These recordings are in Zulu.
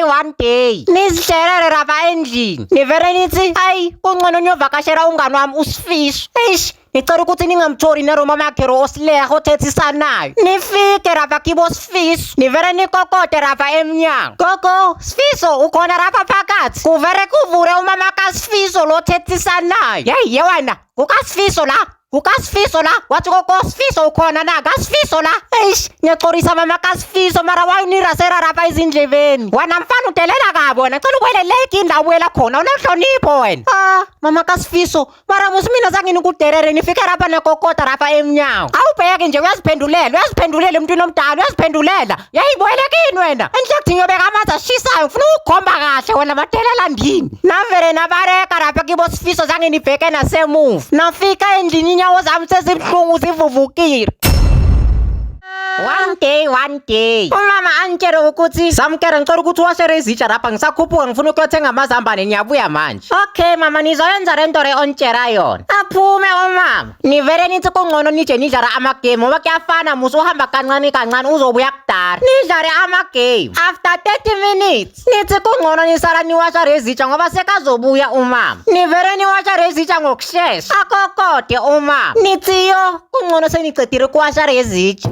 one day, nizihlerere lapha endlini. Nivele nithi, hayi, kungcono niyovakashela umngani wami uSifiso. Eish, ngicela ukuthi ningamtholi nero mama yakhe osileha othethisanayo. Nifike lapha kibo Sifiso, nivele nikokote lapha emnyango. Gogo, Sifiso ukhona lapha phakathi. Kuvele kuvule umama kaSifiso lo othethisanayo. Yeyi, ye wena, kukaSifiso la. Kukasifiso la, wathi koko Sifiso ukhona na, kaSifiso la. Eish, ngiyaxolisa mama kaSifiso, mara wayunirasela lapha ezindlebeni. Wena mfana udelela kabi wena, cela ubuyele le kini la ubuyela khona, unenhlonipho wena. Ah, mama kaSifiso, mara musi mina zange nikudelele, nifike lapha nekokota lapha emnyango. Awubheki nje uyaziphendulela, uyaziphendulela emntwini omdala, uyaziphendulela. Yayibuyele kini wena. Enhle kuthi ngiyobeka amanzi ashisayo, ngifuna ukukhomba kahle wena madelela ndini. Navele nabareka lapha kibo Sifiso zange nibheke nasemuva. Nafika endlini inyawo zami sezibuhlungu zivuvukile. One day, one day. Umama angitshele ukuthi Samkela ngicela ukuthi uwashere izitsha lapha ngisakhuphuka ngifuna ukuyothenga amazambane ngiyabuya manje. Okay mama nizoyenza lento le ontshela yona. Aphume umama. Nivele nithi kungcono nije nidlala amagame ngoba kuyafana musu uhamba kancane kancane uzobuya kudala. Nidlale amagame. After 30 minutes nithi kungcono nisala niwasha lezitsha ngoba sekazobuya umama. Nivele niwasha lezitsha ngokushesha. Akokode umama. Nithi yo kungcono senicedile ukuwasha lezitsha.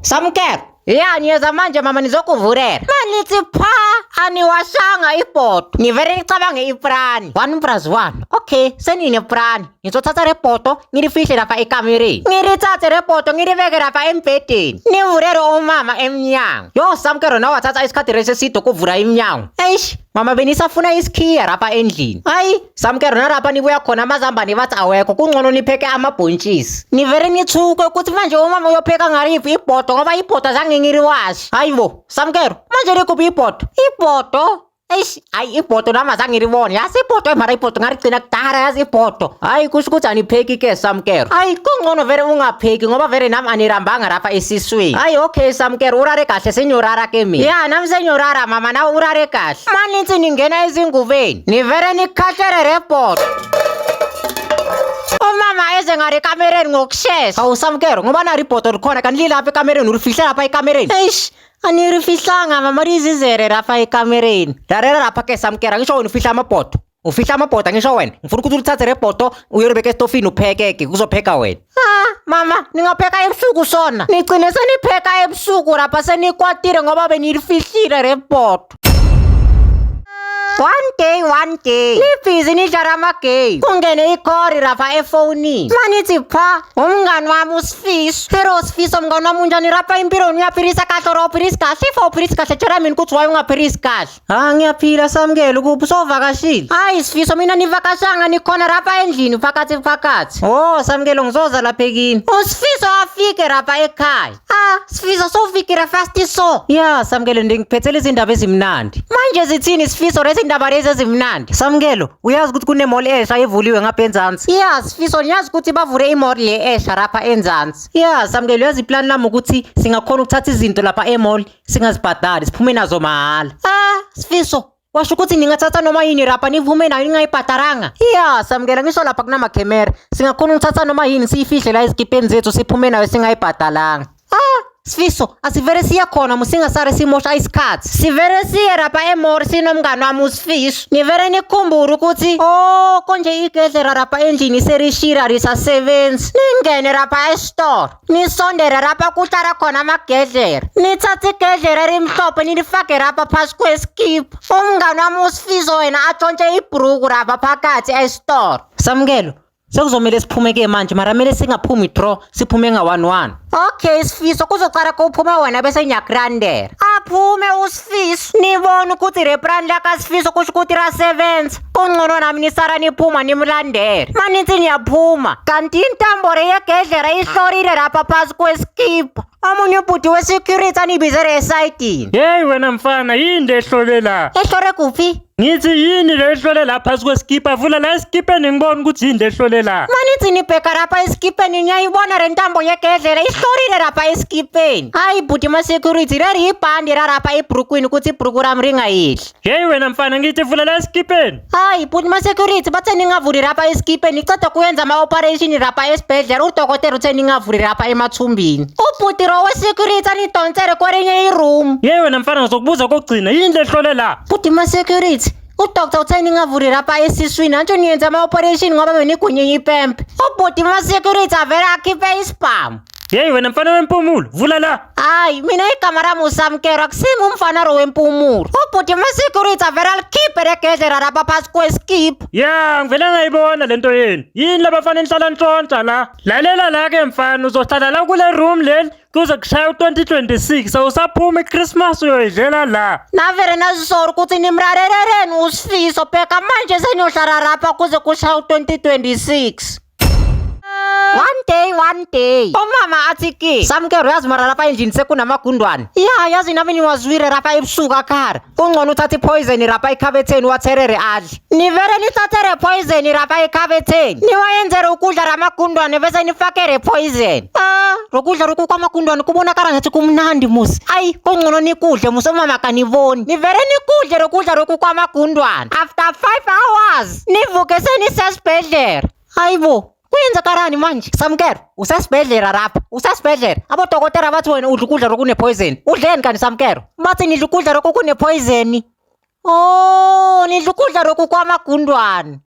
Samkelo. Ya niyeza manje mama nizokuvulela. Manithi pha aniwashanga ibhodo. Nivele nicabange iprani. 1 plus 1. Okay, senineprani. Ngizothatha le bhodo ngilifihle lapha ekamereni. Ngilithathe le bhodo ngilibeke lapha embhedeni. Nivulele umama emnyango. Yo Samkelo nawe wathatha isikhathi lesi eside ukuvula iminyango. Eish, mama benisafuna isikhiya lapha endlini. Hayi, Samkelo nalapha nibuya khona amazambane bathi awekho, kungcono nipheke amabhontshisi. Nivele nithuke ukuthi manje umama uyopheka ngaliphi ibhodo ngoba ibhodo azange ngiliwashe. Hayi bo, Samkelo, manje likuphi ibhodo? Ibhodo? Eish, hayi ibhodo nami azange ngilibone. Yazi ibhodo mara ibhodo ngaligcina kudala yazi ibhodo. Hayi kusho ukuthi anipheki ke Samkelo. Hayi kungcono vele ungapheki ngoba vele nami anirambanga lapha esiswini. Hayi okay Samkelo urare kahle senyorara ke mina. Ya nami senyorara mama nawe urare kahle. Manithi ningena ezingubeni. Nivele nikhahlele rebhodo. Umama eze ngale ekamereni ngokushesha. Hawu Samkelo ngoba nali ibhodo likhona kanti lilapha ekamereni ulifihle lapha ekamereni. Eish, Anirifihlanga mama lizizere lapha ekamereni. Lalela lapha ke Samkela ngisho wena ufihla amabhodo. Ufihla amabhodo ngisho wena. Ngifuna ukuthi ulithathe le bhodo uyolibeka esitofini upheke ke kuzopheka wena. Ah mama ningapheka ebusuku sona. Nigcine senipheka ebusuku lapha senikwatile ngoba benilifihlile le bhodo. One day, one day, nibhizi nidlala amagame. Kungene ikhori lapha efonini. Manithi pha, umngani wami uSifiso. Hello Sifiso, mngani wami unjani lapha empilweni uyaphilisa kahle or awuphilisi kahle? If awuphilisi kahle, tshela mina ukuthi why ungaphilisi kahle. Ha, ngiyaphila Samkelo, kuphi usovakashile? Hayi Sifiso, mina nivakashanga nikhona lapha endlini phakathi phakathi. Oh Samkelo, ngizoza lapha ekini. USifiso afike lapha ekhaya. Ah, Sifiso sowufikile fast so. Ya, Samkelo ndingiphethele izindaba ezimnandi. Manje zithini Sifiso lezi ndaba lezi ezimnandi? Samkelo, uyazi ukuthi kune-mall esha evuliwe ngapha enzansi? Ya, Sifiso ngiyazi ukuthi bavule i-mall le esha lapha enzansi. Ya, Samkelo uyazi iplan lami ukuthi singakhona ukuthatha izinto lapha e-mall singazibhadali, siphume nazo mahhala. Ah, Sifiso, washo ukuthi ningathatha noma yini lapha nivume nayo ningayibhadaranga. Ya, Samkela ngisho lapha kunamakhemera. Singakhona ukuthatha noma yini siyifihle la ezikipeni zethu siphume nayo singayibhadalanga. Ah, Sifiso, asivele siye khona musingasare simosha isikhathi. Sivele siye lapha e-mall sinomngani wami uSifiso. Nivele nikhumbule ukuthi oh konje igedlela lapha endlini selishira lisasebenzi. Ningene lapha esitolo. Nisondele lapha kuhlala khona amagedlela. Nithathe igedlela elimhlophe nilifake lapha phasi kweskipa. Umngani wami uSifiso wena atshontshe ibhruku lapha phakathi esitolo. Samkelo, sekuzomele siphume ke manje mara kumele singaphumi draw siphume nga-1-1. Okay Sifiso, kuzocala kuphume wena bese ngiyakulandela. Aphume uSifiso. Nibone ukuthi le plan lakaSifiso kusho ukuthi lasebenza. Kungcono nami nisala niphuma nimlandele. Manithi niyaphuma. Kanti intambo le yegedlela ihlorile lapha phasi kweskipa. Omunye ubhuti we-security anibizele esayidini. Hey wena mfana, yini le ehlole la? Ehlole kuphi? Ngithi yini le ehlole la phasi kweskipa? Vula la eskipeni ngibone ukuthi yini le ehlole la. Manithi nibheka lapha eskipeni niyayibona le ntambo yegedlela ihlorile lapha eskipeni. Hayi bhuti ma-security leli yibhandi lalapha ebhrukwini ukuthi ibhruku lami ringayidli. Hey wena mfana ngithi vula la eskipeni. Hayi bhuti ma-security bathe ningavuli lapha eskipeni niceda kuyenza ama-operation lapha esibhedlela udokotela uthe ningavuli lapha emathumbini. Ubhuti lo we-security anidonsele kwelinye iroom. Hey wena mfana ngizokubuza kokugcina yini le ehlole la? Bhuti ma-security udoctor uthe ningavuli lapha esiswini antsho niyenza ama-operation ngoba benigunye ipempe. Ubhuti ma-security avele akhiphe isibhamu. Hey wena mfana wempumulo vula la. Hayi mina igama lami uSamkelo akusimi umfana ro wempumulo. Ubhuti ma-security avele alikhiphe legedlela lapha phasi kweskiphu. Ya ngivele ngayibona lento yenu. Yini labafana enihlala ntshontsha la? Lalela la ke mfana uzohlala la kule room leli kuze kushaya u-2026 awusaphuma iChristmas uyoyidlela la. Navele nazisora ukuthi nimrarerereni uSifiso bheka manje seniyohlala lapha kuze kushaya u-2026. One day, one day. Umama athi ki, Samkelo yazi mara lapha endlini sekunamagundwane. Ya, yazi nami niwazwile lapha ebusuku akhara. Kungcono uthathe ipoison lapha ekhabetheni watherere adle. Nivele nithathere poison lapha ekhabetheni. Niwayenzele ukudla ramagundwane bese nifakele poison. Ah, lokudla lokhu kwamagundwane kubonakala ngathi kumnandi musi. Ayi, kungcono nikudle musi umama kaniboni. Nivele nikudle lokudla lokhu kwamagundwane. After 5 hours, nivuke senisesibhedlela. Hayibo, kuyenzakalani manje? Samkelo, usesibhedlela lapha, usesibhedlela. Abodokotela bathi wena udla ukudla lokune-poison. Udleni kanti Samkelo? Bathi nidla ukudla lokhu kune-poison. Oh, nidla ukudla lokhu kwamagundwane.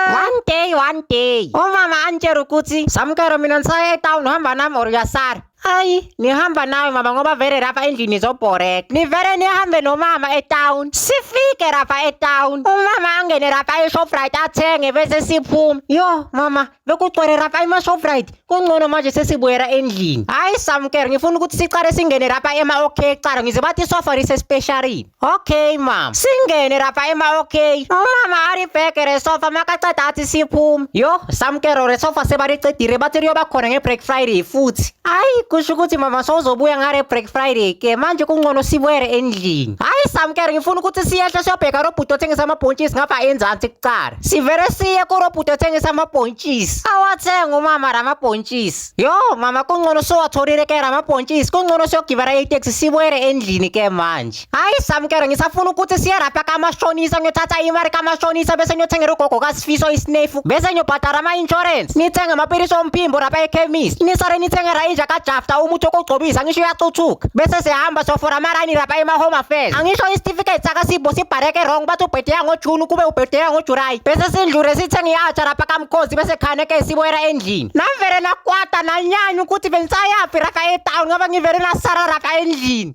One day, one day. Umama antshela ukuthi Samkelo mina ngisaya etown uhamba nami or uyasala. Hayi, nihamba nawe mama ngoba vele lapha endlini izobhoreka. Nivele nihambe nomama etown. Sifike lapha etown. Umama angene lapha eShoprite athenge bese siphuma. Yo, mama, bekugcwele lapha ema-Shoprite. Kungcono manje sesibuyela endlini. Hayi Samkelo, ngifuna ukuthi sicale singene lapha ema-OK kuqala ngize bathi isofa lisespecialini. Okay mama. Singene lapha ema-OK. Umama alibheke le sofa makaceda athi siphume. Yo, Samkelo le sofa sebalicedile bathi liyoba khona nge-Black Friday futhi. Hayi kusho ukuthi mama sowuzobuya ngale Black Friday ke manje kungcono sibuyele endlini. Hayi Samkelo ngifuna ukuthi siyehle siyobheka lo bhuti othengisa amabhontshisi ngapha enzansi kuqala. Sivele siye kulo bhuti othengisa amabhontshisi. Awathenga umama ramabhontshisi. Yo mama kungcono sowatholile ke ramabhontshisi kungcono siyogibela iteksi sibuyele endlini ke manje. Hayi Samkelo ngisafuna ukuthi siye lapha kamashonisa ngiyothatha imali kamashonisa bese ngiyothengela ugogo kaSifiso isinefu bese ngiyobhadala ama-insurance nithenge amapilisi omphimbo lapha ekhemisi nisale nithengela inja kaJafta umuthi wokugcobisa ngisho uyacuthuka bese sihamba siyofora amarani lapha ema-home affairs angisho isitifiketi sakasibo sibhaleke wrong bathi ubhedeya ngoJuni kube ubhedeya ngoJulayi bese sindlule sithenge i-atsha lapha kamkhozi bese khaneke sibuyela endlini navele nakwata nanyanya ukuthi bengisayaphi lapha etown ngoba ngivele nasala lapha endlini.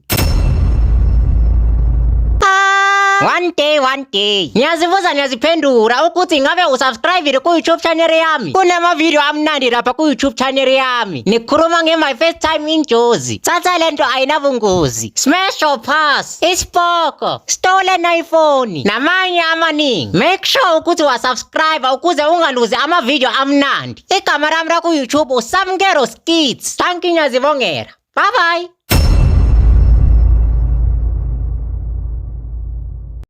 One day, one day. Ngiyazibuza ngiyaziphendula ukuthi ngabe usubscribe ku-YouTube channel yami. Kunama-video amnandi lapha ku-YouTube channel yami. Nikhuluma nge-my first time in Jozi. Thatha lento ayinabungozi. Smash or pass. Isipoko. Stolen iPhone. Namanye amaningi. Make sure ukuthi wasubscribe ukuze ungaluzi ama-video amnandi. Igama lami la ku-YouTube uSamkelo Skits. Thank you ngiyazibongela. Bye bye.